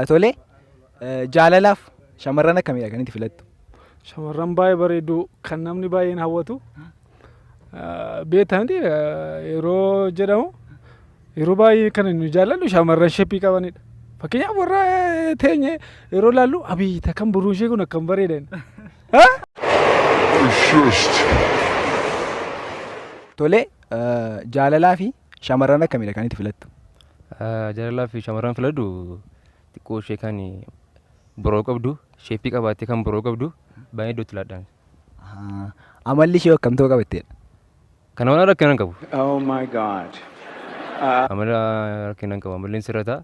Tole jaalalaaf shamarran akkamiidha kan itti filattu? Shamarran baay'ee bareedu kan namni baay'een hawwatu. Beektaa miti yeroo jedhamu yeroo baay'ee kan nu jaallannu shamarran shape qabanidha. Fakkeenyaaf warra teenye yeroo ilaallu abiyyita kan boruu ishee kun akkam bareedan. Tole jaalalaa fi shamarran akkamiidha kan itti filattu? Jaalalaa fi shamarran filadhu xiqqoo ishee kan boroo qabdu, shape qabaattee kan boroo qabdu baay'ee iddootti laadhaan. Amalli ishee akkam ta'uu qabatteedha? Kana waan rakkina hin qabu. Oh my God. Amala rakkina hin qabu. Amalli sirrata.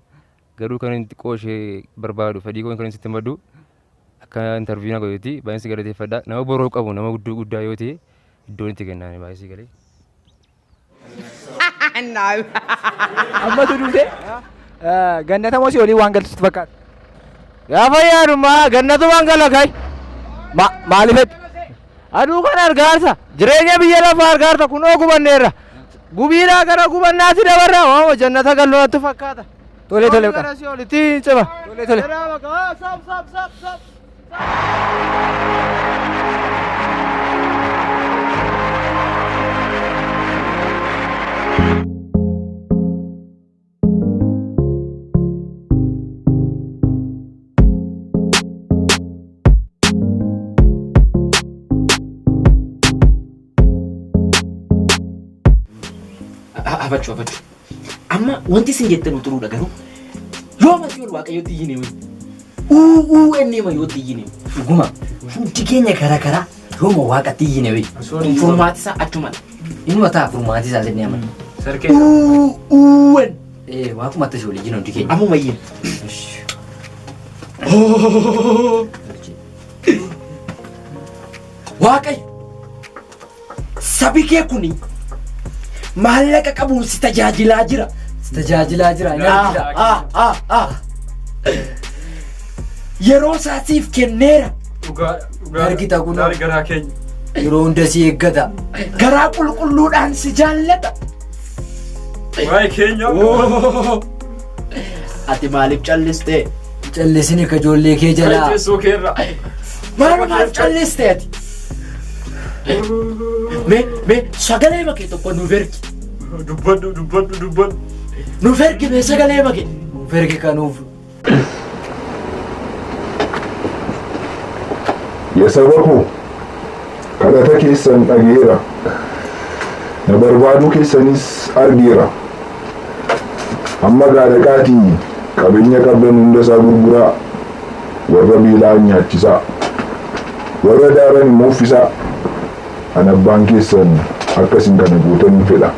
Garuu kan inni xiqqoo ishee barbaadu fedhii koo kan inni sitti maddu akka interview na godhetti baay'een si galateeffadha. Nama boroo qabu nama guddoo guddaa yoo ta'e iddoon itti kennaan baay'ee si galee. Ammatu duute gannata moo si olii waan galtu sitti fakkaata? Gaafa yaadummaa gannatumaan gala kai. Maaliifatti? Aduu kana argaarsa jireenya biyya lafaa argaarsa kunoo gubanneerra. Gubiidhaa gara gubannaatti dabarra waama jannata galloonatti fakkaata. Tole tole. Gara si olitti hin cima. Tole tole. Sab sab sab sab. Hafachuu hafachuu. Amma wanti isin jettan xuruudha garuu yoo amatti ol waaqayyotti iyyine wayi. Uu uu ennee ma yootti iyyine. Dhuguma hundi keenya karaa karaa yooma waaqatti iyyine wayi. Furmaati isaa achuma. Inuma ta'a furmaati isaa jennee amanna. Uu uu en. Ee waaqumatti si waliin hundi keenya. Ammuma iyyine. Waaqayyo sabi kee kuni maallaqa qabuun si tajaajilaa jira. Si tajaajilaa jira. Inni argita. Ah, ah, ah. Yeroo isaa siif kenneera. Argita kunoo. Garaa keenya. Yeroo hunda si eeggata. Garaa qulqulluudhaan si jaallata. Waa'ee keenya. Ati maaliif callistee? Callisini ka ijoollee kee jalaa. Teessoo keerra. Maalumaaf callistee ati? Mee mee sagalee makee tokko nuuf ergi. Dubbadhu dubbadhu dubbadhu. Nuuf ergi mee sagalee makee. Nuuf ergi kanuuf. Yaa saba koo, kadhata keessan dhageera, na barbaaduu keessanis argeera. Amma gaa dhaqaatii qabeenya qabdan hunda isaa gurguraa, warra beela'an nyaachisaa, warra daaran immoo uffisaa. Ani abbaan keessan akka isin kana gootan hin fedha.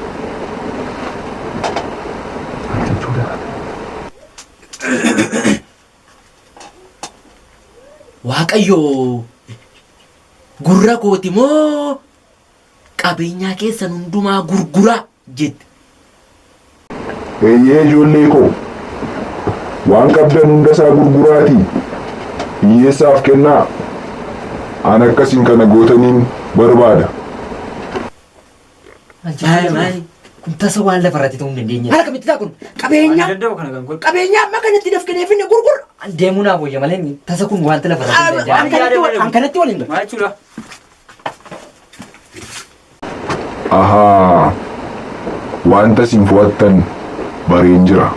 Waaqayyo gurra kooti moo qabeenyaa keessan hundumaa gurguraa jette. Eeyyee ijoollee koo, waan qabdan hunda isaa gurguraatii hiyyeessaaf kennaa. Ani akka isin kana gootaniin barbaada. Maal jechuudha? Maali? Kun tasa waan lafa irratti ta'uu hin dandeenye. Haala kamitti ta'a kun? Qabeenya Danda'u kana kan godhu. qabeenya amma kanatti dafqinee finne gurgurra. Deemuu naaf wayya malee tasa kun wanta lafa irratti hin An danda'amne. kanatti an kanatti waliin galu. Maal jechuudha? Ahaa, wanta isin fo'attan bareen jira.